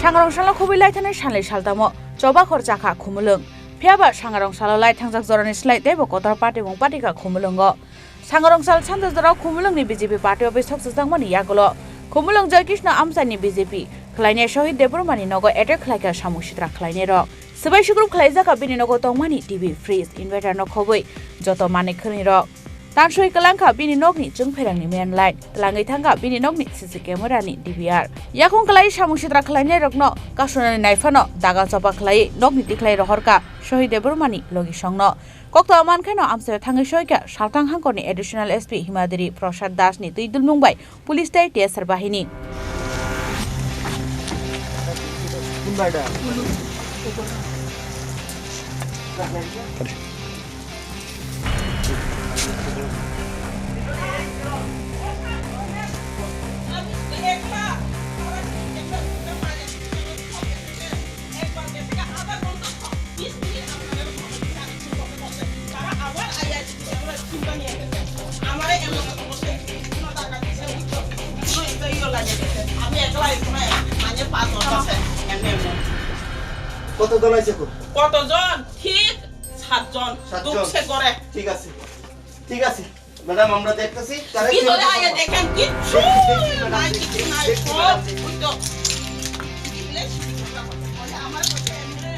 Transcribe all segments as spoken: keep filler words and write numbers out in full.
Sangrong salo khobwi lai thanai sanlai saltamo choba khor chakha Khumulwng. Phiyaba sangrong salo lai thangjak jorani slai teibo kotor patimung patikha Khumulwngo. Sangrong sal sanja jorao Khumulwngni B J P party office sokchajak mani yagulo Khumulwng Joy Krishna Amchaini B J P khlainai Shohid Debbarmani nogo attack khlaikha samung sitra khlainai rok. Swbai sukrup khlaijakha bini nogo tongmani T V, fridge, inverter no khobwi joto manwi khwnwi rok. Tansoi kwlangkha bini nokni chwngpherangni main line, twlangwi thangkha bini nokni C C camera ni D V R. Yakung kwlai samung sitra khlainai rokno kasunani naiphano daga chopa khlaiwi nokni tikhlai rohorkha Shohid Debbarmani logisongno. Kokto mankheno amchaio thangwi soikha Salthang hangkorni additional S P Himadri Prasad Das ni twi dulmung bai police tei T S R bahini. কতজন আছে এখন? কতজন? ঠিক সাতজন। সাতজন। ঢুকছে ঘরে। ঠিক আছে, ঠিক আছে। ম্যাডাম, আমরা দেখতেছি। তারা কি ভিতরে আয়া দেখেন, কিচ্ছু দেখছি, দেখছি, ম্যাডাম, নাই, দেখছি, কিচ্ছু দেখছি, নাই। ম্যাডাম, দেখছি। ওই তো। আমার কাছে এমনি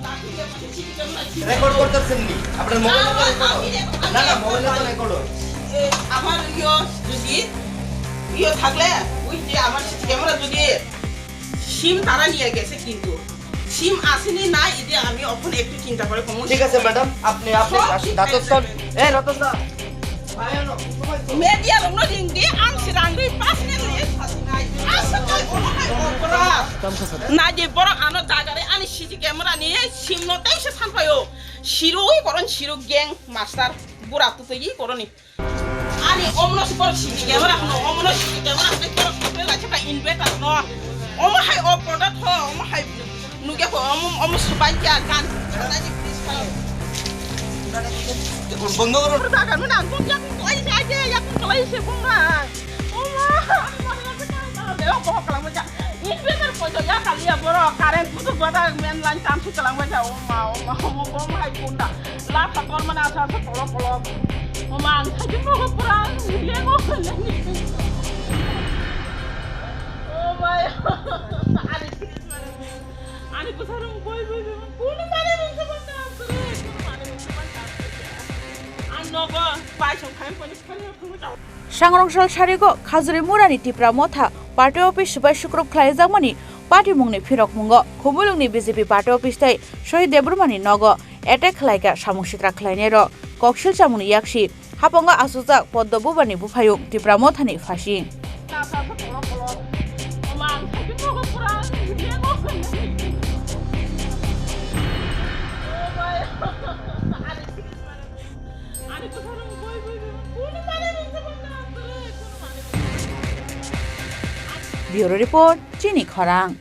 লাঠি দিয়ে বসে সিটি ক্যামেরা ছিল। রেকর্ড করতেছেন নি? আপনার মোবাইলে তো না, রেকর্ড আমি হয়। রেকর্ড না, না, করি। মোবাইলে তো রেকর্ড হয়। এ, আমার ইয়ো যদি, ইয়ো থাকলে, ওই যে আমার সিটি ক্যামেরা যদি সিম তারা নিয়ে গেছে কিন্তু। সিম আসেনি না, এটি আমি এখন একটু চিন্তা করে কমন। ঠিক আছে, ম্যাডাম, আপনি, আপনি সব ঠিক দাঁতস্থ হয়ে যাবে। এই রতন দা, ভাই আনো, সময় তো। মিডিয়া রংনো রিং দি, আং সিরাং দি, পাঁচ মিনিট লেট ফাসি নাই। আসলে কোনো হয় অপরাধ। না যে বড় আনো জাগারে আনি সিসি ক্যামেরা নিয়ে সিম নতেই সে থানপায়ও। সিরোই করন সিরো গ্যাং মাস্টার বুড়া তো তো ই করনি। Ani omono si borok sidi camera hwno, omono sidi camera hwno borok sokle laisa kha inverter no. Omo hai o product ho, omo hai nugya ko, omo, omo swbai kya gan thangna ni please kha. Bondo goro. Jaga no nang, bung yakung kalai se, aje yakung kalai se bung hai. Omo, ani mani yakung kalai se, o bohok kalai se. Inverter poito ya kaliya borok, current kutuk badak main line tam si kalang baja, oma, oma, oma, oma, hai kunda. Lapha kormani asa asa kolok kolok. Oma, ang thajin rogo pura, lengo, lengo. Oh my God. Ani, ani bwsarok boi, boi, boi, kuno mane bwsa bwsa asure, kuno mane bwsa bwsa asure. Ang nogo, paisong khaim pono. Sangrong sal sarigo Khajuri Murani Tipra Motha party office swbai sukrup khlaijakmani patimungni phirokmungo Khumulwngni B J P party office tei Shohid Debbarmani nogo attack khlaikha samung sitra khlainairok. Koksil chamungni yaksi hapongo achukjak Poddo Bubani buphayung Tipra Mothani phasi. Bureau Report, Chini Khorang.